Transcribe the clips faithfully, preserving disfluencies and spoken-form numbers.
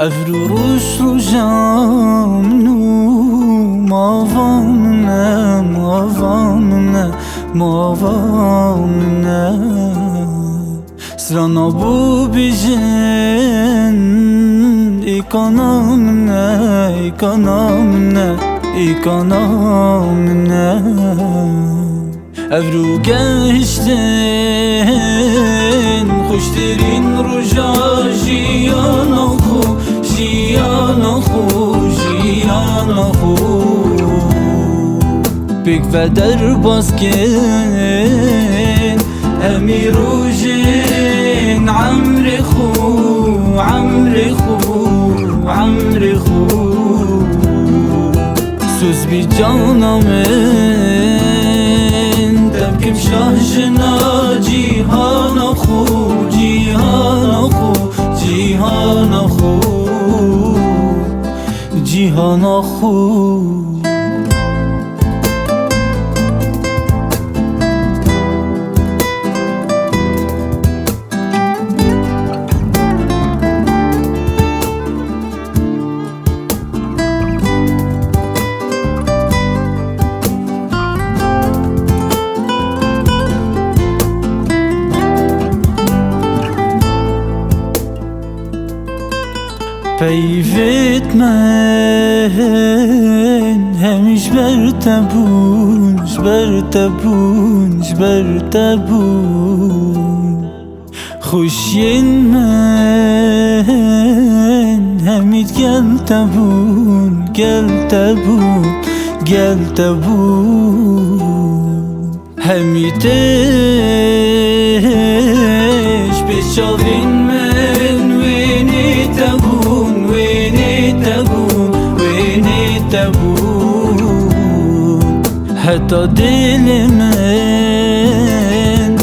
Evro roj roja min û mava min e, mava min e, mava min e. Strana bo bêjin, êkana min e, êkana min e, êkana min e. Evro gehiştin xweştirîn roja jiyana xwe, jiyana xwe, jiyana xwe. Pêk ve derbas kin hemî rojên emrê xwe, emrê xwe, emrê xwe. Soz bî cana min, te bikim şah jina cîhana xwe, cîhana xwe, cîhana xwe, cîhana xwe. Peyvêt me hemî ji ber te bûn, ji ber te bûn, ji ber te bûn. Xweşiyên min hemî gel te bûn, gel te bûn, gel te bûn. Hemî tê ji pêş çavên min, wênê te bûn, wênê te bûn, wênê te bûn. Heta dilê min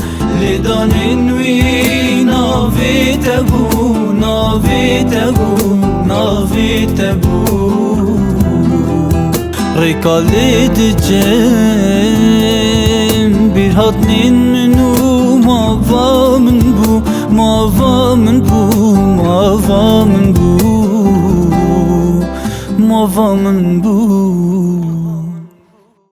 lêdanên wî navê te bû, navê te bû, navê te bû. Rêka lê diçim, bîrhatinên min û mava min bû, mava min bû, mava min bû, mava min bû.